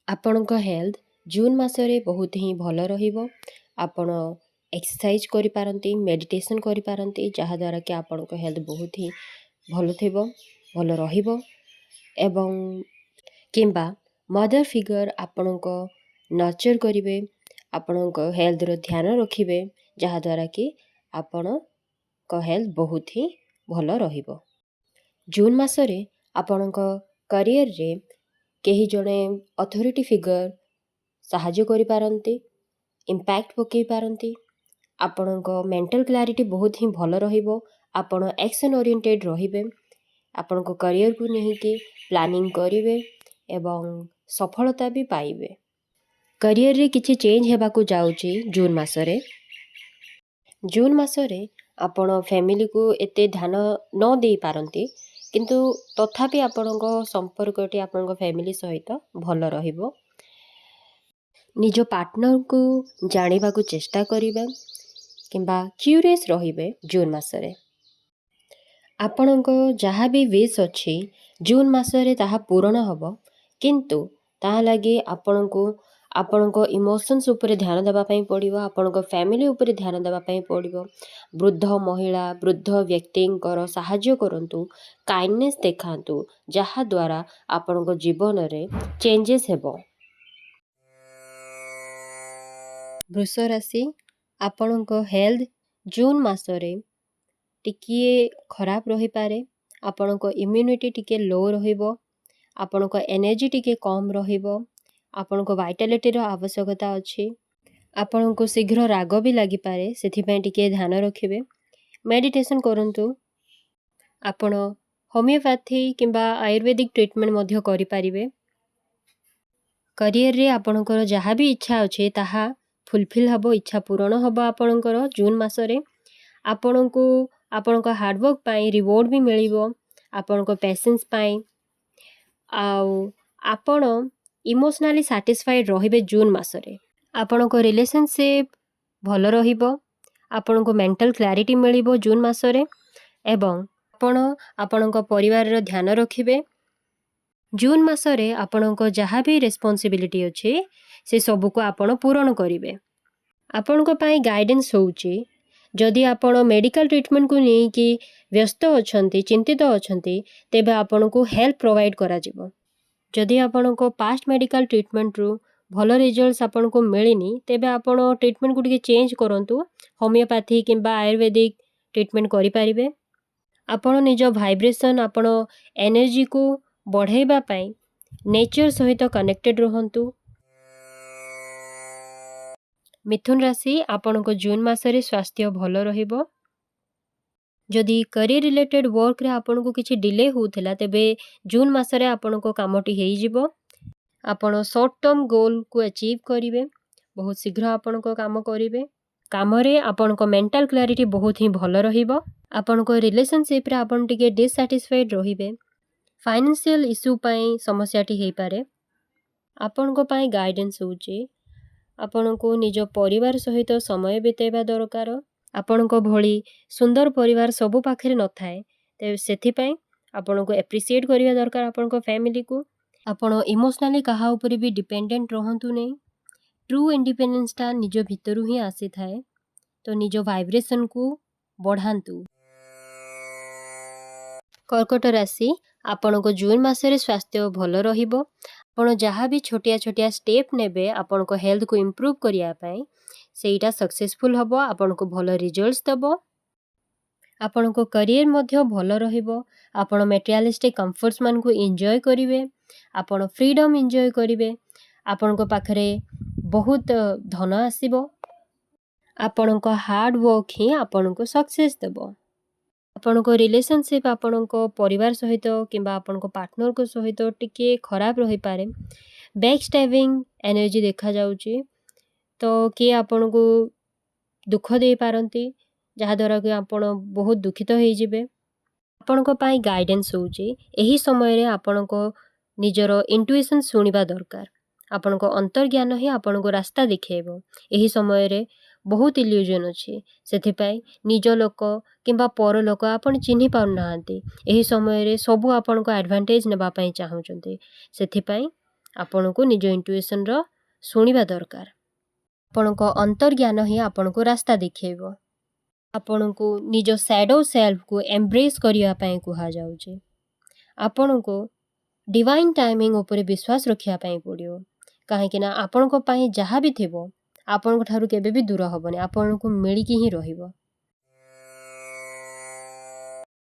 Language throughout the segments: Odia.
ଆପଣଙ୍କ ହେଲ୍ଥ ଜୁନ୍ ମାସରେ ବହୁତ ହିଁ ଭଲ ରହିବ। ଆପଣ ଏକ୍ସରସାଇଜ୍ କରିପାରନ୍ତି, ମେଡ଼ିଟେସନ୍ କରିପାରନ୍ତି, ଯାହାଦ୍ୱାରା କି ଆପଣଙ୍କ ହେଲ୍ଥ ବହୁତ ହିଁ ଭଲ ଥିବ, ଭଲ ରହିବ ଏବଂ କିମ୍ବା ମଦର ଫିଗର ଆପଣଙ୍କ ନର୍ଚର୍ କରିବେ, ଆପଣଙ୍କ ହେଲ୍ଥର ଧ୍ୟାନ ରଖିବେ, ଯାହାଦ୍ୱାରା କି ଆପଣଙ୍କ ହେଲ୍ଥ ବହୁତ ହିଁ ଭଲ ରହିବ। ଜୁନ୍ ମାସରେ ଆପଣଙ୍କ କରିୟରରେ କେହି ଜଣେ ଅଥରିଟି ଫିଗର ସାହାଯ୍ୟ କରିପାରନ୍ତି, ଇମ୍ପାକ୍ଟ ପକାଇ ପାରନ୍ତି। ଆପଣଙ୍କ ମେଣ୍ଟାଲ କ୍ଲାରିଟି ବହୁତ ହିଁ ଭଲ ରହିବ। ଆପଣ ଆକ୍ସନ୍ ଓରିଏଣ୍ଟେଡ଼୍ ରହିବେ। ଆପଣଙ୍କ କରିୟରକୁ ନେଇକି ପ୍ଲାନିଂ କରିବେ ଏବଂ ସଫଳତା ବି ପାଇବେ। କରିୟରରେ କିଛି ଚେଞ୍ଜ ହେବାକୁ ଯାଉଛି ଜୁନ୍ ମାସରେ। ଜୁନ୍ ମାସରେ ଆପଣ ଫ୍ୟାମିଲିକୁ ଏତେ ଧ୍ୟାନ ନ ଦେଇପାରନ୍ତି, କିନ୍ତୁ ତଥାପି ଆପଣଙ୍କ ସମ୍ପର୍କଟି ଆପଣଙ୍କ ଫ୍ୟାମିଲି ସହିତ ଭଲ ରହିବ। ନିଜ ପାର୍ଟନରକୁ ଜାଣିବାକୁ ଚେଷ୍ଟା କରିବେ କିମ୍ବା କ୍ୟୁରିୟସ୍ ରହିବେ ଜୁନ୍ ମାସରେ। ଆପଣଙ୍କ ଯାହା ବି ୱିଶ୍ ଅଛି, ଜୁନ୍ ମାସରେ ତାହା ପୂରଣ ହେବ। କିନ୍ତୁ ତାହା ଲାଗି ଆପଣଙ୍କୁ ଆପଣଙ୍କ ଇମୋସନ୍ସ ଉପରେ ଧ୍ୟାନ ଦେବା ପାଇଁ ପଡ଼ିବ, ଆପଣଙ୍କ ଫ୍ୟାମିଲି ଉପରେ ଧ୍ୟାନ ଦେବା ପାଇଁ ପଡ଼ିବ। ବୃଦ୍ଧ ମହିଳା, ବୃଦ୍ଧ ବ୍ୟକ୍ତିଙ୍କର ସାହାଯ୍ୟ କରନ୍ତୁ, କାଇଣ୍ଡନେସ୍ ଦେଖାନ୍ତୁ, ଯାହାଦ୍ୱାରା ଆପଣଙ୍କ ଜୀବନରେ ଚେଞ୍ଜେସ୍ ହେବ। ବୃଷ ରାଶି, ଆପଣଙ୍କ ହେଲ୍ଥ ଜୁନ୍ ମାସରେ ଟିକିଏ ଖରାପ ରହିପାରେ। ଆପଣଙ୍କ ଇମ୍ୟୁନିଟି ଟିକେ ଲୋ ରହିବ। ଆପଣଙ୍କ ଏନର୍ଜି ଟିକେ କମ୍ ରହିବ। ଆପଣଙ୍କ ଭାଇଟାଲିଟିର ଆବଶ୍ୟକତା ଅଛି। ଆପଣଙ୍କୁ ଶୀଘ୍ର ରାଗ ବି ଲାଗିପାରେ, ସେଥିପାଇଁ ଟିକିଏ ଧ୍ୟାନ ରଖିବେ। ମେଡ଼ିଟେସନ୍ କରନ୍ତୁ। ଆପଣ ହୋମିଓପାଥି କିମ୍ବା ଆୟୁର୍ବେଦିକ ଟ୍ରିଟମେଣ୍ଟ ମଧ୍ୟ କରିପାରିବେ। କରିୟରରେ ଆପଣଙ୍କର ଯାହା ବି ଇଚ୍ଛା ଅଛି, ତାହା ଫୁଲଫିଲ୍ ହେବ, ଇଚ୍ଛା ପୂରଣ ହେବ ଆପଣଙ୍କର ଜୁନ୍ ମାସରେ। ଆପଣଙ୍କୁ ଆପଣଙ୍କ ହାର୍ଡ଼ୱାର୍କ ପାଇଁ ରିୱାର୍ଡ଼ ବି ମିଳିବ, ଆପଣଙ୍କ ପେସେନ୍ସ ପାଇଁ। ଆଉ ଆପଣ ଇମୋସନାଲି ସାଟିସ୍ଫାଇଡ଼୍ ରହିବେ ଜୁନ୍ ମାସରେ। ଆପଣଙ୍କ ରିଲେସନସିପ୍ ଭଲ ରହିବ। ଆପଣଙ୍କୁ ମେଣ୍ଟାଲ କ୍ଲାରିଟି ମିଳିବ ଜୁନ୍ ମାସରେ ଏବଂ ଆପଣ ଆପଣଙ୍କ ପରିବାରର ଧ୍ୟାନ ରଖିବେ। ଜୁନ୍ ମାସରେ ଆପଣଙ୍କ ଯାହା ବି ରେସ୍ପନ୍ସିବିଲିଟି ଅଛି, ସେ ସବୁକୁ ଆପଣ ପୂରଣ କରିବେ। ଆପଣଙ୍କ ପାଇଁ ଗାଇଡ଼େନ୍ସ ହେଉଛି, ଯଦି ଆପଣ ମେଡ଼ିକାଲ ଟ୍ରିଟମେଣ୍ଟକୁ ନେଇକି ବ୍ୟସ୍ତ ଅଛନ୍ତି, ଚିନ୍ତିତ ଅଛନ୍ତି, ତେବେ ଆପଣଙ୍କୁ ହେଲ୍ପ ପ୍ରୋଭାଇଡ଼ କରାଯିବ। ଯଦି ଆପଣଙ୍କ ପାଷ୍ଟ ମେଡ଼ିକାଲ ଟ୍ରିଟମେଣ୍ଟରୁ ଭଲ ରେଜଲ୍ଟସ୍ ଆପଣଙ୍କୁ ମିଳିନି, ତେବେ ଆପଣ ଟ୍ରିଟମେଣ୍ଟକୁ ଟିକେ ଚେଞ୍ଜ କରନ୍ତୁ। ହୋମିଓପାଥି କିମ୍ବା ଆୟୁର୍ବେଦିକ ଟ୍ରିଟମେଣ୍ଟ କରିପାରିବେ। ଆପଣ ନିଜ ଭାଇବ୍ରେସନ୍, ଆପଣ ଏନର୍ଜିକୁ ବଢ଼ାଇବା ପାଇଁ ନେଚର୍ ସହିତ କନେକ୍ଟେଡ଼ ରୁହନ୍ତୁ। ମିଥୁନ ରାଶି, ଆପଣଙ୍କ ଜୁନ୍ ମାସରେ ସ୍ୱାସ୍ଥ୍ୟ ଭଲ ରହିବ। ଯଦି କରିୟର ରିଲେଟେଡ଼୍ ୱାର୍କରେ ଆପଣଙ୍କୁ କିଛି ଡିଲେ ହେଉଥିଲା, ତେବେ ଜୁନ୍ ମାସରେ ଆପଣଙ୍କ କାମଟି ହେଇଯିବ। ଆପଣ ସର୍ଟ ଟର୍ମ ଗୋଲ୍କୁ ଆଚିଭ୍ କରିବେ। ବହୁତ ଶୀଘ୍ର ଆପଣଙ୍କ କାମ କରିବେ। କାମରେ ଆପଣଙ୍କ ମେଣ୍ଟାଲ କ୍ଲାରିଟି ବହୁତ ହିଁ ଭଲ ରହିବ। ଆପଣଙ୍କ ରିଲେସନସିପ୍ରେ ଆପଣ ଟିକେ ଡିସସାଟିସ୍ଫାଇଡ଼୍ ରହିବେ। ଫାଇନାନ୍ସିଆଲ ଇସ୍ୟୁ ପାଇଁ ସମସ୍ୟାଟି ହେଇପାରେ। ଆପଣଙ୍କ ପାଇଁ ଗାଇଡ଼େନ୍ସ ହେଉଛି, ଆପଣଙ୍କୁ ନିଜ ପରିବାର ସହିତ ସମୟ ବିତେଇବା ଦରକାର। ଆପଣଙ୍କ ଭଳି ସୁନ୍ଦର ପରିବାର ସବୁ ପାଖରେ ନଥାଏ, ତେବେ ସେଥିପାଇଁ ଆପଣଙ୍କୁ ଆପ୍ରିସିଏଟ୍ କରିବା ଦରକାର ଆପଣଙ୍କ ଫ୍ୟାମିଲିକୁ। ଆପଣ ଇମୋସନାଲି କାହା ଉପରେ ବି ଡିପେଣ୍ଡେଣ୍ଟ ରହନ୍ତୁ ନାହିଁ। ଟ୍ରୁ ଇଣ୍ଡିପେଣ୍ଡେନ୍ସଟା ନିଜ ଭିତରୁ ହିଁ ଆସିଥାଏ, ତ ନିଜ ଭାଇବ୍ରେସନକୁ ବଢ଼ାନ୍ତୁ। କର୍କଟ ରାଶି, ଆପଣଙ୍କ ଜୁନ୍ ମାସରେ ସ୍ୱାସ୍ଥ୍ୟ ଭଲ ରହିବ। ଆପଣ ଯାହା ବି ଛୋଟିଆ ଛୋଟିଆ ଷ୍ଟେପ୍ ନେବେ ଆପଣଙ୍କ ହେଲ୍ଥକୁ ଇମ୍ପ୍ରୁଭ୍ କରିବା ପାଇଁ, ସେଇଟା ସକ୍ସେସଫୁଲ୍ ହେବ, ଆପଣଙ୍କୁ ଭଲ ରିଜଲ୍ଟସ୍ ଦେବ। ଆପଣଙ୍କ କରିୟର ମଧ୍ୟ ଭଲ ରହିବ। ଆପଣ ମେଟେରିଆଲିଷ୍ଟିକ୍ କମ୍ଫର୍ଟସ୍ ମାନଙ୍କୁ ଏନ୍ଜୟ କରିବେ। ଆପଣ ଫ୍ରିଡ଼ମ୍ ଏନ୍ଜୟ କରିବେ। ଆପଣଙ୍କ ପାଖରେ ବହୁତ ଧନ ଆସିବ। ଆପଣଙ୍କ ହାର୍ଡ଼ ୱାର୍କ ହିଁ ଆପଣଙ୍କୁ ସକ୍ସେସ୍ ଦେବ। ଆପଣଙ୍କ ରିଲେସନସିପ୍ ଆପଣଙ୍କ ପରିବାର ସହିତ କିମ୍ବା ଆପଣଙ୍କ ପାର୍ଟନରଙ୍କ ସହିତ ଟିକିଏ ଖରାପ ରହିପାରେ। ବ୍ୟାକ୍ ଷ୍ଟାବିଂ ଏନର୍ଜି ଦେଖାଯାଉଛି, ତ କିଏ ଆପଣଙ୍କୁ ଦୁଃଖ ଦେଇପାରନ୍ତି, ଯାହାଦ୍ୱାରା କି ଆପଣ ବହୁତ ଦୁଃଖିତ ହେଇଯିବେ। ଆପଣଙ୍କ ପାଇଁ ଗାଇଡ଼େନ୍ସ ହେଉଛି, ଏହି ସମୟରେ ଆପଣଙ୍କ ନିଜର ଇଣ୍ଟୁଇସନ୍ ଶୁଣିବା ଦରକାର। ଆପଣଙ୍କ ଅନ୍ତର୍ଜ୍ଞାନ ହିଁ ଆପଣଙ୍କୁ ରାସ୍ତା ଦେଖାଇବ। ଏହି ସମୟରେ ବହୁତ ଇଲ୍ୟୁଜନ୍ ଅଛି, ସେଥିପାଇଁ ନିଜ ଲୋକ କିମ୍ବା ପର ଲୋକ ଆପଣ ଚିହ୍ନି ପାରୁନାହାନ୍ତି। ଏହି ସମୟରେ ସବୁ ଆପଣଙ୍କ ଆଡ଼ଭାଣ୍ଟେଜ୍ ନେବା ପାଇଁ ଚାହୁଁଛନ୍ତି, ସେଥିପାଇଁ ଆପଣଙ୍କୁ ନିଜ ଇଣ୍ଟୁଏସନ୍ର ଶୁଣିବା ଦରକାର। ଆପଣଙ୍କ ଅନ୍ତର୍ଜ୍ଞାନ ହିଁ ଆପଣଙ୍କୁ ରାସ୍ତା ଦେଖେଇବ। ଆପଣଙ୍କୁ ନିଜ ସ୍ୟାଡୋ ସେଲ୍ଫକୁ ଏମ୍ବ୍ରେସ୍ କରିବା ପାଇଁ କୁହାଯାଉଛି। ଆପଣଙ୍କୁ ଡିଭାଇନ୍ ଟାଇମିଂ ଉପରେ ବିଶ୍ୱାସ ରଖିବା ପାଇଁ ପଡ଼ିବ, କାହିଁକିନା ଆପଣଙ୍କ ପାଇଁ ଯାହା ବି ଥିବ ଆପଣଙ୍କ ଠାରୁ କେବେ ବି ଦୂର ହେବନି, ଆପଣଙ୍କୁ ମିଳିକି ହିଁ ରହିବ।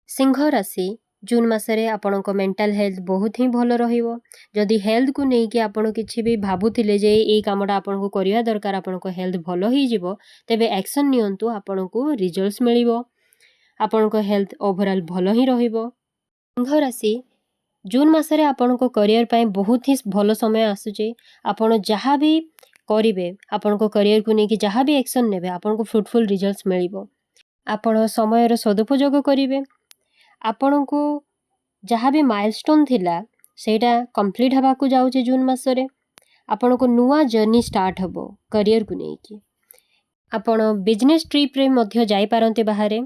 ସିଂହ ରାଶି, ଜୁନ୍ ମାସରେ ଆପଣଙ୍କ ମେଣ୍ଟାଲ୍ ହେଲ୍ଥ ବହୁତ ହିଁ ଭଲ ରହିବ। ଯଦି ହେଲ୍ଥକୁ ନେଇକି ଆପଣ କିଛି ବି ଭାବୁଥିଲେ ଯେ ଏଇ କାମଟା ଆପଣଙ୍କୁ କରିବା ଦରକାର, ଆପଣଙ୍କ ହେଲ୍ଥ ଭଲ ହେଇଯିବ, ତେବେ ଆକ୍ସନ୍ ନିଅନ୍ତୁ, ଆପଣଙ୍କୁ ରିଜଲ୍ଟସ୍ ମିଳିବ। ଆପଣଙ୍କ ହେଲ୍ଥ ଓଭରଅଲ୍ ଭଲ ହିଁ ରହିବ। ସିଂହ ରାଶି, ଜୁନ୍ ମାସରେ ଆପଣଙ୍କ କରିୟର ପାଇଁ ବହୁତ ହିଁ ଭଲ ସମୟ ଆସୁଛି। ଆପଣ ଯାହା ବି କରିବେ, ଆପଣଙ୍କ କରିୟରକୁ ନେଇକି ଯାହା ବି ଆକ୍ସନ୍ ନେବେ, ଆପଣଙ୍କୁ ଫ୍ରୁଟଫୁଲ୍ ରିଜଲ୍ଟସ୍ ମିଳିବ। ଆପଣ ସମୟର ସଦୁପଯୋଗ କରିବେ। ଆପଣଙ୍କୁ ଯାହା ବି ମାଇଲଷ୍ଟୋନ୍ ଥିଲା, ସେଇଟା କମ୍ପ୍ଲିଟ୍ ହେବାକୁ ଯାଉଛି ଜୁନ୍ ମାସରେ। ଆପଣଙ୍କ ନୂଆ ଜର୍ଣ୍ଣି ଷ୍ଟାର୍ଟ ହେବ କରିୟରକୁ ନେଇକି। ଆପଣ ବିଜନେସ୍ ଟ୍ରିପ୍ରେ ମଧ୍ୟ ଯାଇପାରନ୍ତି ବାହାରେ।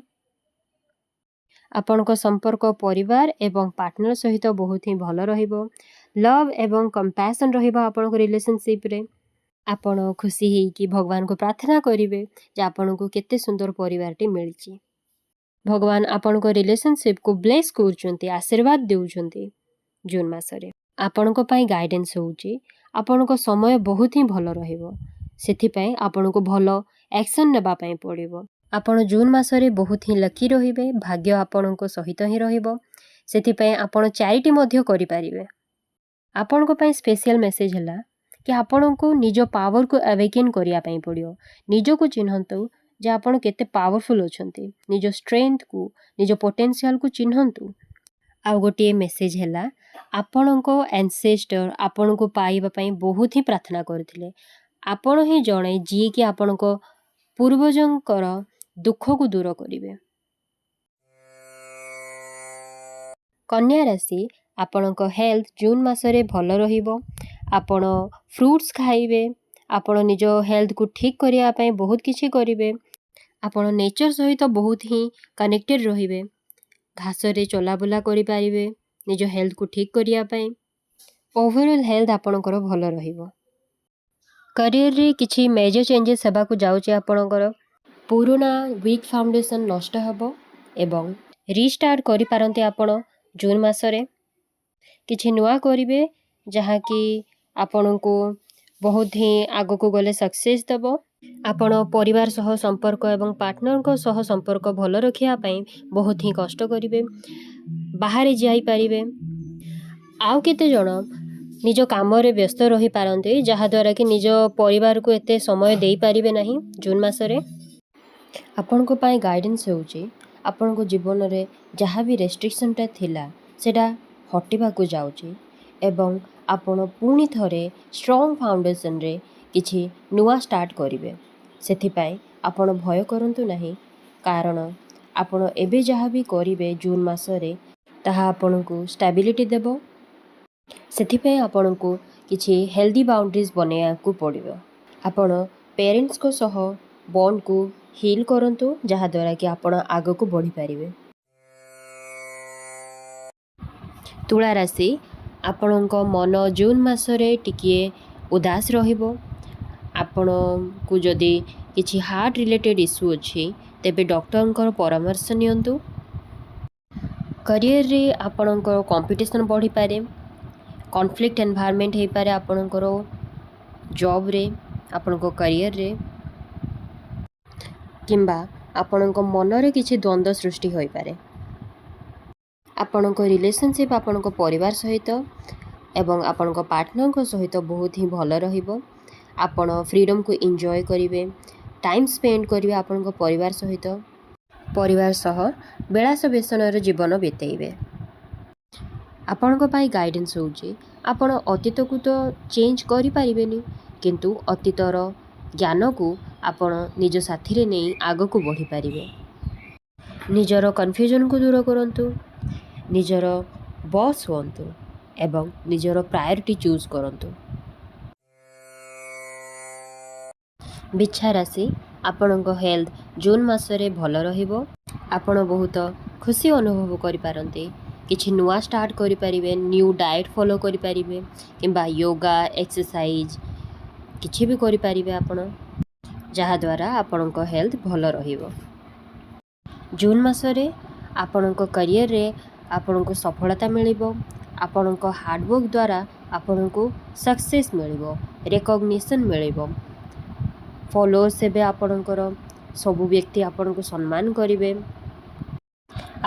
ଆପଣଙ୍କ ସମ୍ପର୍କ ପରିବାର ଏବଂ ପାର୍ଟନର ସହିତ ବହୁତ ହିଁ ଭଲ ରହିବ। ଲଭ୍ ଏବଂ କମ୍ପାସନ୍ ରହିବ ଆପଣଙ୍କ ରିଲେସନସିପ୍ରେ। ଆପଣ ଖୁସି ହେଇକି ଭଗବାନଙ୍କୁ ପ୍ରାର୍ଥନା କରିବେ ଯେ ଆପଣଙ୍କୁ କେତେ ସୁନ୍ଦର ପରିବାରଟି ମିଳିଛି। ଭଗବାନ ଆପଣଙ୍କ ରିଲେସନସିପ୍କୁ ବ୍ଲେସ୍ କରୁଛନ୍ତି, ଆଶୀର୍ବାଦ ଦେଉଛନ୍ତି ଜୁନ୍ ମାସରେ। ଆପଣଙ୍କ ପାଇଁ ଗାଇଡେନ୍ସ ହେଉଛି, ଆପଣଙ୍କ ସମୟ ବହୁତ ହିଁ ଭଲ ରହିବ। ସେଥିପାଇଁ ଆପଣଙ୍କୁ ଭଲ ଆକ୍ସନ୍ ନେବା ପାଇଁ ପଡ଼ିବ। ଆପଣ ଜୁନ୍ ମାସରେ ବହୁତ ହିଁ ଲକି ରହିବେ। ଭାଗ୍ୟ ଆପଣଙ୍କ ସହିତ ହିଁ ରହିବ। ସେଥିପାଇଁ ଆପଣ ଚାରିଟି ମଧ୍ୟ କରିପାରିବେ। ଆପଣଙ୍କ ପାଇଁ ସ୍ପେଶିଆଲ ମେସେଜ୍ ହେଲା କି ଆପଣଙ୍କୁ ନିଜ ପାୱାରକୁ ଆୱେକେନ୍ କରିବା ପାଇଁ ପଡ଼ିବ। ନିଜକୁ ଚିହ୍ନନ୍ତୁ ଯେ ଆପଣ କେତେ ପାୱାରଫୁଲ୍ ଅଛନ୍ତି। ନିଜ ଷ୍ଟ୍ରେନ୍ଥକୁ, ନିଜ ପୋଟେନ୍ସିଆଲକୁ ଚିହ୍ନନ୍ତୁ। ଆଉ ଗୋଟିଏ ମେସେଜ୍ ହେଲା, ଆପଣଙ୍କ ଆନସେଷ୍ଟର ଆପଣଙ୍କୁ ପାଇବା ପାଇଁ ବହୁତ ହିଁ ପ୍ରାର୍ଥନା କରୁଥିଲେ। ଆପଣ ହିଁ ଜଣେ ଯିଏକି ଆପଣଙ୍କ ପୂର୍ବଜଙ୍କର ଦୁଃଖକୁ ଦୂର କରିବେ। କନ୍ୟା ରାଶି, ଆପଣଙ୍କ ହେଲ୍ଥ ଜୁନ୍ ମାସରେ ଭଲ ରହିବ। ଆପଣ ଫ୍ରୁଟ୍ସ ଖାଇବେ। ଆପଣ ନିଜ ହେଲ୍ଥକୁ ଠିକ୍ କରିବା ପାଇଁ ବହୁତ କିଛି କରିବେ। ଆପଣ ନେଚର୍ ସହିତ ବହୁତ ହିଁ କନେକ୍ଟେଡ଼୍ ରହିବେ। ଘାସରେ ଚଲାବୁଲା କରିପାରିବେ ନିଜ ହେଲ୍ଥକୁ ଠିକ୍ କରିବା ପାଇଁ। ଓଭରଅଲ୍ ହେଲ୍ଥ ଆପଣଙ୍କର ଭଲ ରହିବ। କରିୟରରେ କିଛି ମେଜର ଚେଞ୍ଜେସ୍ ହେବାକୁ ଯାଉଛି ଆପଣଙ୍କର। ପୁରୁଣା ୱିକ୍ ଫାଉଣ୍ଡେସନ୍ ନଷ୍ଟ ହେବ ଏବଂ ରିଷ୍ଟାର୍ଟ କରିପାରନ୍ତି ଆପଣ ଜୁନ୍ ମାସରେ। କିଛି ନୂଆ କରିବେ, ଯାହାକି ଆପଣଙ୍କୁ ବହୁତ ହିଁ ଆଗକୁ ଗଲେ ସକ୍ସେସ୍ ଦେବ। ଆପଣ ପରିବାର ସହ ସମ୍ପର୍କ ଏବଂ ପାର୍ଟନରଙ୍କ ସହ ସମ୍ପର୍କ ଭଲ ରଖିବା ପାଇଁ ବହୁତ ହିଁ କଷ୍ଟ କରିବେ। ବାହାରେ ଯାଇପାରିବେ। ଆଉ କେତେଜଣ ନିଜ କାମରେ ବ୍ୟସ୍ତ ରହିପାରନ୍ତି, ଯାହାଦ୍ୱାରା କି ନିଜ ପରିବାରକୁ ଏତେ ସମୟ ଦେଇପାରିବେ ନାହିଁ ଜୁନ୍ ମାସରେ। ଆପଣଙ୍କ ପାଇଁ ଗାଇଡ଼େନ୍ସ ହେଉଛି, ଆପଣଙ୍କ ଜୀବନରେ ଯାହା ବି ରେଷ୍ଟ୍ରିକ୍ସନ୍ଟା ଥିଲା, ସେଇଟା ହଟିବାକୁ ଯାଉଛି ଏବଂ ଆପଣ ପୁଣି ଥରେ ଷ୍ଟ୍ରଙ୍ଗ ଫାଉଣ୍ଡେସନ୍ରେ କିଛି ନୂଆ ଷ୍ଟାର୍ଟ କରିବେ। ସେଥିପାଇଁ ଆପଣ ଭୟ କରନ୍ତୁ ନାହିଁ, କାରଣ ଆପଣ ଏବେ ଯାହା ବି କରିବେ ଜୁନ୍ ମାସରେ, ତାହା ଆପଣଙ୍କୁ ଷ୍ଟାବିଲିଟି ଦେବ। ସେଥିପାଇଁ ଆପଣଙ୍କୁ କିଛି ହେଲ୍ଦି ବାଉଣ୍ଡ୍ରିଜ୍ ବନେଇବାକୁ ପଡ଼ିବ। ଆପଣ ପେରେଣ୍ଟସ୍ଙ୍କ ସହ ବଣ୍ଡକୁ ହିଲ୍ କରନ୍ତୁ, ଯାହାଦ୍ୱାରା କି ଆପଣ ଆଗକୁ ବଢ଼ିପାରିବେ। ତୁଳା ରାଶି, ଆପଣଙ୍କ ମନ ଜୁନ୍ ମାସରେ ଟିକିଏ ଉଦାସ ରହିବ। ଆପଣଙ୍କୁ ଯଦି କିଛି ହାର୍ଟ ରିଲେଟେଡ଼୍ ଇସ୍ୟୁ ଅଛି, ତେବେ ଡକ୍ଟରଙ୍କର ପରାମର୍ଶ ନିଅନ୍ତୁ। କରିୟରରେ ଆପଣଙ୍କ କମ୍ପିଟିସନ୍ ବଢ଼ିପାରେ। କନଫ୍ଲିକ୍ଟ ଏନଭାୟରମେଣ୍ଟ ହେଇପାରେ ଆପଣଙ୍କର ଜବ୍ରେ, ଆପଣଙ୍କ କରିୟରରେ, କିମ୍ବା ଆପଣଙ୍କ ମନରେ କିଛି ଦ୍ୱନ୍ଦ୍ୱ ସୃଷ୍ଟି ହୋଇପାରେ। ଆପଣଙ୍କ ରିଲେସନସିପ୍ ଆପଣଙ୍କ ପରିବାର ସହିତ ଏବଂ ଆପଣଙ୍କ ପାର୍ଟନରଙ୍କ ସହିତ ବହୁତ ହିଁ ଭଲ ରହିବ। ଆପଣ ଫ୍ରିଡ଼ମ୍କୁ ଏନ୍ଜୟ କରିବେ, ଟାଇମ୍ ସ୍ପେଣ୍ଡ କରିବେ ଆପଣଙ୍କ ପରିବାର ସହିତ, ପରିବାର ସହ ବିଳାସ ବ୍ୟସନର ଜୀବନ ବିତେଇବେ। ଆପଣଙ୍କ ପାଇଁ ଗାଇଡ଼େନ୍ସ ହେଉଛି, ଆପଣ ଅତୀତକୁ ତ ଚେଞ୍ଜ କରିପାରିବେନି, କିନ୍ତୁ ଅତୀତର ଜ୍ଞାନକୁ ଆପଣ ନିଜ ସାଥିରେ ନେଇ ଆଗକୁ ବଢ଼ିପାରିବେ। ନିଜର କନଫ୍ୟୁଜନକୁ ଦୂର କରନ୍ତୁ, ନିଜର ବସ୍ ହୁଅନ୍ତୁ ଏବଂ ନିଜର ପ୍ରାୟୋରିଟି ଚୁଜ୍ କରନ୍ତୁ। ବିଛା ରାଶି, ଆପଣଙ୍କ ହେଲ୍ଥ ଜୁନ୍ ମାସରେ ଭଲ ରହିବ। ଆପଣ ବହୁତ ଖୁସି ଅନୁଭବ କରିପାରନ୍ତି। କିଛି ନୂଆ ଷ୍ଟାର୍ଟ କରିପାରିବେ, ନ୍ୟୁ ଡାଏଟ୍ ଫଲୋ କରିପାରିବେ କିମ୍ବା ୟୋଗା, ଏକ୍ସରସାଇଜ୍ କିଛି ବି କରିପାରିବେ ଆପଣ, ଯାହାଦ୍ୱାରା ଆପଣଙ୍କ ହେଲ୍ଥ ଭଲ ରହିବ। ଜୁନ୍ ମାସରେ ଆପଣଙ୍କ କରିୟରରେ ଆପଣଙ୍କୁ ସଫଳତା ମିଳିବ। ଆପଣଙ୍କ ହାର୍ଡ଼ୱାର୍କ ଦ୍ୱାରା ଆପଣଙ୍କୁ ସକ୍ସେସ୍ ମିଳିବ, ରେକଗ୍ନିସନ୍ ମିଳିବ, ଫଲୋଅର୍ସ ହେବେ ଆପଣଙ୍କର, ସବୁ ବ୍ୟକ୍ତି ଆପଣଙ୍କୁ ସମ୍ମାନ କରିବେ,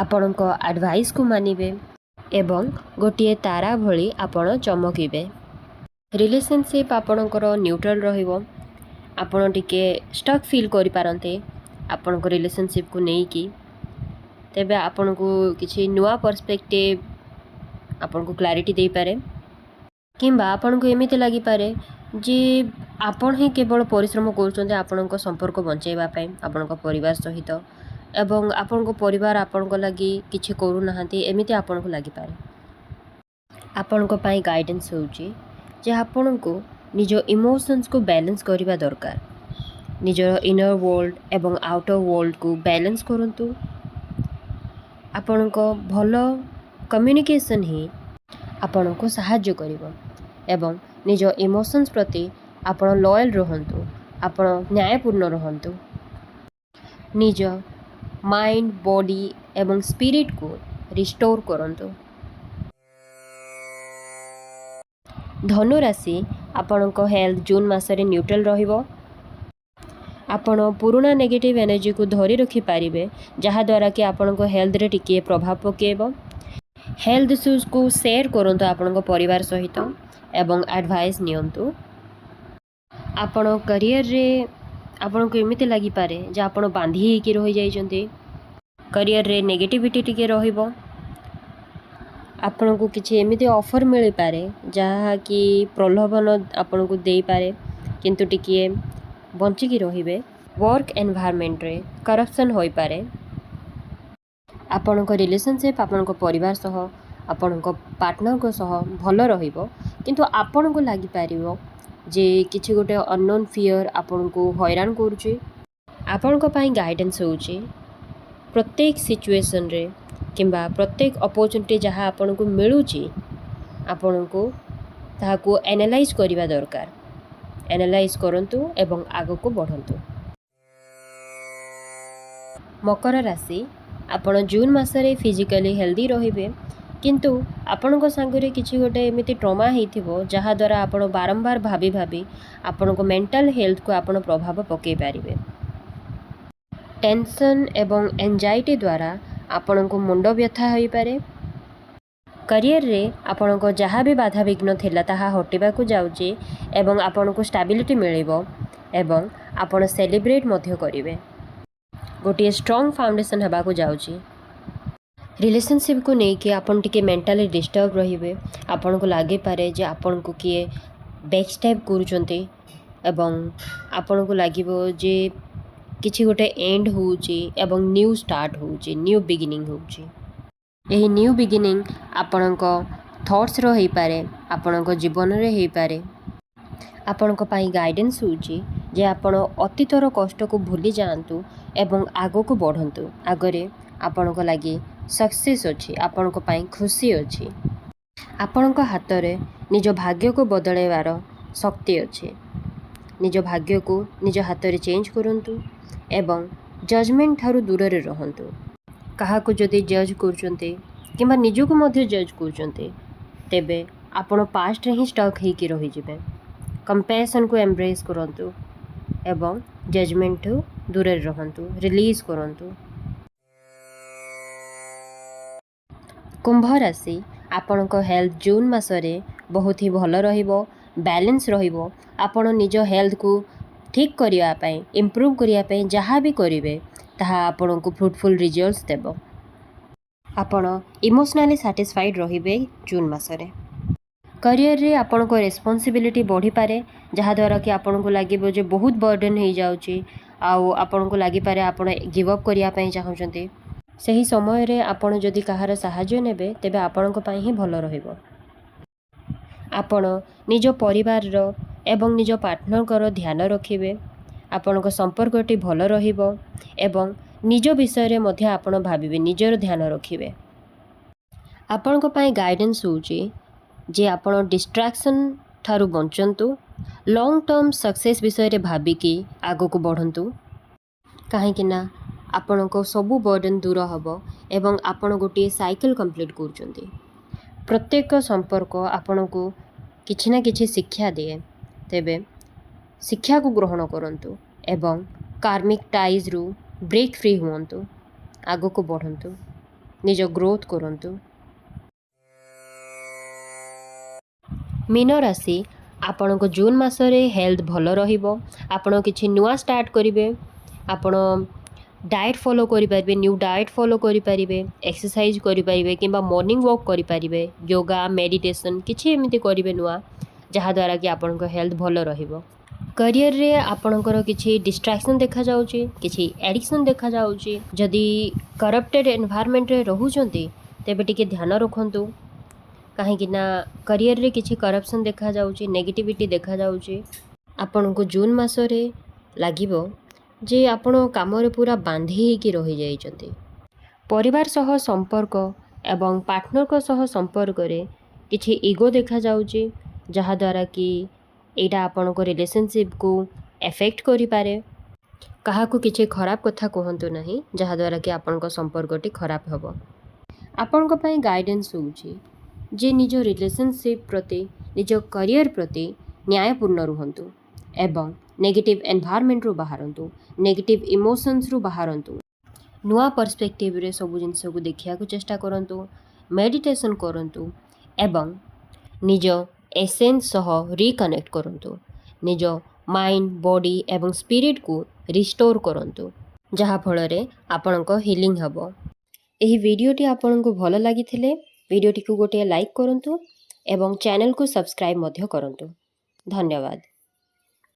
ଆପଣଙ୍କ ଆଡ଼ଭାଇସ୍କୁ ମାନିବେ ଏବଂ ଗୋଟିଏ ତାରା ଭଳି ଆପଣ ଚମକିବେ। ରିଲେସନସିପ୍ ଆପଣଙ୍କର ନ୍ୟୁଟ୍ରାଲ୍ ରହିବ। ଆପଣ ଟିକେ ଷ୍ଟକ୍ ଫିଲ୍ କରିପାରନ୍ତି ଆପଣଙ୍କ ରିଲେସନସିପ୍କୁ ନେଇକି। ତେବେ ଆପଣଙ୍କୁ କିଛି ନୂଆ ପର୍ସପେକ୍ଟିଭ୍ ଆପଣଙ୍କୁ କ୍ଲାରିଟି ଦେଇପାରେ କିମ୍ବା ଆପଣଙ୍କୁ ଏମିତି ଲାଗିପାରେ ଯେ ଆପଣ ହିଁ କେବଳ ପରିଶ୍ରମ କରୁଛନ୍ତି ଆପଣଙ୍କ ସମ୍ପର୍କ ବଞ୍ଚାଇବା ପାଇଁ ଆପଣଙ୍କ ପରିବାର ସହିତ ଏବଂ ଆପଣଙ୍କ ପରିବାର ଆପଣଙ୍କ ଲାଗି କିଛି କରୁନାହାନ୍ତି, ଏମିତି ଆପଣଙ୍କୁ ଲାଗିପାରେ। ଆପଣଙ୍କ ପାଇଁ ଗାଇଡ଼ାନ୍ସ ହେଉଛି ଯେ ଆପଣଙ୍କୁ ନିଜ ଇମୋସନ୍ସକୁ ବାଲାନ୍ସ କରିବା ଦରକାର। ନିଜର ଇନର୍ ୱାର୍ଲଡ଼ ଏବଂ ଆଉଟର୍ ୱାର୍ଲଡ଼କୁ ବାଲାନ୍ସ କରନ୍ତୁ। ଆପଣଙ୍କ ଭଲ କମ୍ୟୁନିକେସନ୍ ହିଁ ଆପଣଙ୍କୁ ସାହାଯ୍ୟ କରିବ ଏବଂ ନିଜ ଇମୋସନ୍ସ ପ୍ରତି ଆପଣ ଲୟାଲ୍ ରୁହନ୍ତୁ, ଆପଣ ନ୍ୟାୟପୂର୍ଣ୍ଣ ରୁହନ୍ତୁ। ନିଜ ମାଇଣ୍ଡ, ବଡି ଏବଂ ସ୍ପିରିଟ୍କୁ ରିଷ୍ଟୋର୍ କରନ୍ତୁ। ଧନୁ ରାଶି, ଆପଣଙ୍କ ହେଲ୍ଥ ଜୁନ୍ ମାସରେ ନ୍ୟୁଟ୍ରାଲ୍ ରହିବ। ଆପଣ ପୁରୁଣା ନେଗେଟିଭ୍ ଏନର୍ଜିକୁ ଧରି ରଖିପାରିବେ, ଯାହାଦ୍ୱାରା କି ଆପଣଙ୍କ ହେଲ୍ଥରେ ଟିକିଏ ପ୍ରଭାବ ପକାଇବ। ହେଲ୍ଥ ଇସ୍ୟୁଜକୁ ସେୟାର କରନ୍ତୁ ଆପଣଙ୍କ ପରିବାର ସହିତ ଏବଂ ଆଡ଼ଭାଇସ୍ ନିଅନ୍ତୁ। ଆପଣ କରିୟରରେ ଆପଣଙ୍କୁ ଏମିତି ଲାଗିପାରେ ଯେ ଆପଣ ବାନ୍ଧି ହେଇକି ରହିଯାଇଛନ୍ତି। କରିୟରରେ ନେଗେଟିଭିଟି ଟିକେ ରହିବ। ଆପଣଙ୍କୁ କିଛି ଏମିତି ଅଫର୍ ମିଳିପାରେ, ଯାହାକି ପ୍ରଲୋଭନ ଆପଣଙ୍କୁ ଦେଇପାରେ, କିନ୍ତୁ ଟିକିଏ ବଞ୍ଚିକି ରହିବେ। ୱାର୍କ ଏନଭାୟରମେଣ୍ଟରେ କରପ୍ସନ୍ ହୋଇପାରେ। ଆପଣଙ୍କ ରିଲେସନସିପ୍ ଆପଣଙ୍କ ପରିବାର ସହ, ଆପଣଙ୍କ ପାର୍ଟନରଙ୍କ ସହ ଭଲ ରହିବ, କିନ୍ତୁ ଆପଣଙ୍କୁ ଲାଗିପାରିବ ଯେ କିଛି ଗୋଟେ ଅନନୋନ୍ ଫିୟର୍ ଆପଣଙ୍କୁ ହଇରାଣ କରୁଛି। ଆପଣଙ୍କ ପାଇଁ ଗାଇଡ଼ାନ୍ସ ହେଉଛି, ପ୍ରତ୍ୟେକ ସିଚୁଏସନ୍ରେ କିମ୍ବା ପ୍ରତ୍ୟେକ ଅପରଚୁନିଟି ଯାହା ଆପଣଙ୍କୁ ମିଳୁଛି, ଆପଣଙ୍କୁ ତାହାକୁ ଆନାଲାଇଜ୍ କରିବା ଦରକାର। ଆନାଲାଇଜ୍ କରନ୍ତୁ ଏବଂ ଆଗକୁ ବଢ଼ନ୍ତୁ। ମକର ରାଶି, ଆପଣ ଜୁନ୍ ମାସରେ ଫିଜିକାଲି ହେଲ୍ଦି ରହିବେ, କିନ୍ତୁ ଆପଣଙ୍କ ସାଙ୍ଗରେ କିଛି ଗୋଟେ ଏମିତି ଟ୍ରମା ହେଇଥିବ, ଯାହାଦ୍ୱାରା ଆପଣ ବାରମ୍ବାର ଭାବି ଭାବି ଆପଣଙ୍କ ମେଣ୍ଟାଲ୍ ହେଲ୍ଥକୁ ଆପଣ ପ୍ରଭାବ ପକାଇ ପାରିବେ। ଟେନସନ୍ ଏବଂ ଏନ୍ଜାଇଟି ଦ୍ୱାରା ଆପଣଙ୍କୁ ମୁଣ୍ଡ ବ୍ୟଥା ହୋଇପାରେ। କରିୟରରେ ଆପଣଙ୍କ ଯାହା ବି ବାଧାବିଘ୍ନ ଥିଲା, ତାହା ହଟିବାକୁ ଯାଉଛି ଏବଂ ଆପଣଙ୍କୁ ଷ୍ଟାବିଲିଟି ମିଳିବ ଏବଂ ଆପଣ ସେଲିବ୍ରେଟ୍ ମଧ୍ୟ କରିବେ। ଗୋଟିଏ ଷ୍ଟ୍ରଙ୍ଗ ଫାଉଣ୍ଡେସନ୍ ହେବାକୁ ଯାଉଛି। ରିଲେସନସିପ୍କୁ ନେଇକି ଆପଣ ଟିକେ ମେଣ୍ଟାଲି ଡିଷ୍ଟର୍ବ ରହିବେ। ଆପଣଙ୍କୁ ଲାଗିପାରେ ଯେ ଆପଣଙ୍କୁ କିଏ ବ୍ୟାକ୍ ଷ୍ଟାବ୍ କରୁଛନ୍ତି ଏବଂ ଆପଣଙ୍କୁ ଲାଗିବ ଯେ କିଛି ଗୋଟେ ଏଣ୍ଡ ହେଉଛି ଏବଂ ନ୍ୟୁ ଷ୍ଟାର୍ଟ ହେଉଛି, ନ୍ୟୁ ବିଗିନିଂ ହେଉଛି। ଏହି ନ୍ୟୁ ବିଗିନିଂ ଆପଣଙ୍କ ଥଟ୍ସର ହେଇପାରେ, ଆପଣଙ୍କ ଜୀବନରେ ହେଇପାରେ। ଆପଣଙ୍କ ପାଇଁ ଗାଇଡ଼ାନ୍ସ ହେଉଛି ଯେ ଆପଣ ଅତୀତର କଷ୍ଟକୁ ଭୁଲି ଯାଆନ୍ତୁ ଏବଂ ଆଗକୁ ବଢ଼ନ୍ତୁ। ଆଗରେ ଆପଣଙ୍କ ଲାଗି ସକ୍ସେସ୍ ଅଛି, ଆପଣଙ୍କ ପାଇଁ ଖୁସି ଅଛି। ଆପଣଙ୍କ ହାତରେ ନିଜ ଭାଗ୍ୟକୁ ବଦଳାଇବାର ଶକ୍ତି ଅଛି। ନିଜ ଭାଗ୍ୟକୁ ନିଜ ହାତରେ ଚେଞ୍ଜ କରନ୍ତୁ ଏବଂ ଜଜମେଣ୍ଟ ଠାରୁ ଦୂରରେ ରୁହନ୍ତୁ। କାହାକୁ ଯଦି ଜଜ୍ କରୁଛନ୍ତି କିମ୍ବା ନିଜକୁ ମଧ୍ୟ ଜଜ୍ କରୁଛନ୍ତି, ତେବେ ଆପଣ ପାଷ୍ଟରେ ହିଁ ଷ୍ଟକ୍ ହେଇକି ରହିଯିବେ। କମ୍ପାସନ୍କୁ ଏମ୍ବ୍ରେସ୍ କରନ୍ତୁ ଏବଂ ଜଜମେଣ୍ଟଠୁ ଦୂରରେ ରୁହନ୍ତୁ, ରିଲିଜ୍ କରନ୍ତୁ। କୁମ୍ଭ ରାଶି, ଆପଣଙ୍କ ହେଲ୍ଥ ଜୁନ୍ ମାସରେ ବହୁତ ହି ଭଲ ରହିବ, ବାଲାନ୍ସ ରହିବ। ଆପଣ ନିଜ ହେଲ୍ଥକୁ ଠିକ୍ କରିବା ପାଇଁ, ଇମ୍ପ୍ରୁଭ୍ କରିବା ପାଇଁ ଯାହା ବି କରିବେ, ତାହା ଆପଣଙ୍କୁ ଫ୍ରୁଟଫୁଲ୍ ରିଜଲ୍ଟସ୍ ଦେବ। ଆପଣ ଇମୋସନାଲି ସାଟିସ୍ଫାଇଡ଼୍ ରହିବେ ଜୁନ୍ ମାସରେ। କରିୟରରେ ଆପଣଙ୍କ ରେସ୍ପନ୍ସିବିଲିଟି ବଢ଼ିପାରେ, ଯାହାଦ୍ୱାରା କି ଆପଣଙ୍କୁ ଲାଗିବ ଯେ ବହୁତ ବର୍ଡ଼ନ୍ ହେଇଯାଉଛି ଆଉ ଆପଣଙ୍କୁ ଲାଗିପାରେ ଆପଣ ଗିଭ୍ ଅପ୍ କରିବା ପାଇଁ ଚାହୁଁଛନ୍ତି। ସେହି ସମୟରେ ଆପଣ ଯଦି କାହାର ସାହାଯ୍ୟ ନେବେ, ତେବେ ଆପଣଙ୍କ ପାଇଁ ହିଁ ଭଲ ରହିବ। ଆପଣ ନିଜ ପରିବାରର ଏବଂ ନିଜ ପାର୍ଟନରଙ୍କର ଧ୍ୟାନ ରଖିବେ। ଆପଣଙ୍କ ସମ୍ପର୍କଟି ଭଲ ରହିବ ଏବଂ ନିଜ ବିଷୟରେ ମଧ୍ୟ ଆପଣ ଭାବିବେ, ନିଜର ଧ୍ୟାନ ରଖିବେ। ଆପଣଙ୍କ ପାଇଁ ଗାଇଡେନ୍ସ ହେଉଛି ଯେ ଆପଣ ଡିଷ୍ଟ୍ରାକ୍ସନ୍ ଠାରୁ ବଞ୍ଚନ୍ତୁ, ଲଙ୍ଗ୍ ଟର୍ମ ସକ୍ସେସ୍ ବିଷୟରେ ଭାବିକି ଆଗକୁ ବଢ଼ନ୍ତୁ, କାହିଁକି ନା ଆପଣଙ୍କ ସବୁ ବର୍ଡ଼ନ୍ ଦୂର ହେବ ଏବଂ ଆପଣ ଗୋଟିଏ ସାଇକେଲ୍ କମ୍ପ୍ଲିଟ୍ କରୁଛନ୍ତି। ପ୍ରତ୍ୟେକ ସମ୍ପର୍କ ଆପଣଙ୍କୁ କିଛି ନା କିଛି ଶିକ୍ଷା ଦିଏ। ତେବେ ଶିକ୍ଷାକୁ ଗ୍ରହଣ କରନ୍ତୁ ଏବଂ କାର୍ମିକ୍ ଟାଇଜ୍ରୁ ବ୍ରେକ୍ ଫ୍ରି ହୁଅନ୍ତୁ, ଆଗକୁ ବଢ଼ନ୍ତୁ, ନିଜ ଗ୍ରୋଥ୍ କରନ୍ତୁ। ମୀନ ରାଶି, ଆପଣଙ୍କ ଜୁନ୍ ମାସରେ ହେଲ୍ଥ ଭଲ ରହିବ। ଆପଣ କିଛି ନୂଆ ଷ୍ଟାର୍ଟ କରିବେ। ଆପଣ ଡାଏଟ୍ ଫଲୋ କରିପାରିବେ, ନ୍ୟୁ ଡାଏଟ୍ ଫଲୋ କରିପାରିବେ, ଏକ୍ସରସାଇଜ୍ କରିପାରିବେ କିମ୍ବା ମର୍ଣ୍ଣିଂ ୱାକ୍ କରିପାରିବେ, ୟୋଗା, ମେଡ଼ିଟେସନ୍ କିଛି ଏମିତି କରିବେ ନୂଆ, ଯାହାଦ୍ୱାରା କି ଆପଣଙ୍କ ହେଲ୍ଥ ଭଲ ରହିବ। କରିୟରରେ ଆପଣଙ୍କର କିଛି ଡିଷ୍ଟ୍ରାକ୍ସନ୍ ଦେଖାଯାଉଛି, କିଛି ଆଡ଼ିକ୍ସନ୍ ଦେଖାଯାଉଛି। ଯଦି କରପ୍ଟେଡ଼ ଏନଭାୟରମେଣ୍ଟରେ ରହୁଛନ୍ତି, ତେବେ ଟିକେ ଧ୍ୟାନ ରଖନ୍ତୁ, କାହିଁକି ନା କରିୟରରେ କିଛି କରପ୍ସନ୍ ଦେଖାଯାଉଛି, ନେଗେଟିଭିଟି ଦେଖାଯାଉଛି। ଆପଣଙ୍କୁ ଜୁନ୍ ମାସରେ ଲାଗିବ ଯେ ଆପଣ କାମରେ ପୁରା ବାନ୍ଧି ହେଇକି ରହିଯାଇଛନ୍ତି। ପରିବାର ସହ ସମ୍ପର୍କ ଏବଂ ପାର୍ଟନରଙ୍କ ସହ ସମ୍ପର୍କରେ କିଛି ଇଗୋ ଦେଖାଯାଉଛି, ଯାହାଦ୍ୱାରା କି ଏଇଟା ଆପଣଙ୍କ ରିଲେସନସିପ୍କୁ ଏଫେକ୍ଟ କରିପାରେ। କାହାକୁ କିଛି ଖରାପ କଥା କୁହନ୍ତୁ ନାହିଁ, ଯାହାଦ୍ୱାରା କି ଆପଣଙ୍କ ସମ୍ପର୍କଟି ଖରାପ ହେବ। ଆପଣଙ୍କ ପାଇଁ ଗାଇଡେନ୍ସ ହେଉଛି ଯେ ନିଜ ରିଲେସନସିପ୍ ପ୍ରତି, ନିଜ କରିୟର ପ୍ରତି ନ୍ୟାୟପୂର୍ଣ୍ଣ ରୁହନ୍ତୁ ଏବଂ ନେଗେଟିଭ୍ ଏନଭାୟରମେଣ୍ଟରୁ ବାହାରନ୍ତୁ, ନେଗେଟିଭ୍ ଇମୋସନ୍ସରୁ ବାହାରନ୍ତୁ। ନୂଆ ପର୍ସପେକ୍ଟିଭରେ ସବୁ ଜିନିଷକୁ ଦେଖିବାକୁ ଚେଷ୍ଟା କରନ୍ତୁ, ମେଡ଼ିଟେସନ୍ କରନ୍ତୁ ଏବଂ ନିଜ ଏସେନ୍ସ ସହ ରିକନେକ୍ଟ କରନ୍ତୁ। ନିଜ ମାଇଣ୍ଡ, ବଡି ଏବଂ ସ୍ପିରିଟକୁ ରିଷ୍ଟୋର କରନ୍ତୁ, ଯାହାଫଳରେ ଆପଣଙ୍କ ହିଲିଂ ହେବ। ଏହି ଭିଡ଼ିଓଟି ଆପଣଙ୍କୁ ଭଲ ଲାଗିଥିଲେ ଭିଡ଼ିଓଟିକୁ ଗୋଟିଏ ଲାଇକ୍ କରନ୍ତୁ ଏବଂ ଚ୍ୟାନେଲକୁ ସବସ୍କ୍ରାଇବ୍ ମଧ୍ୟ କରନ୍ତୁ। ଧନ୍ୟବାଦ।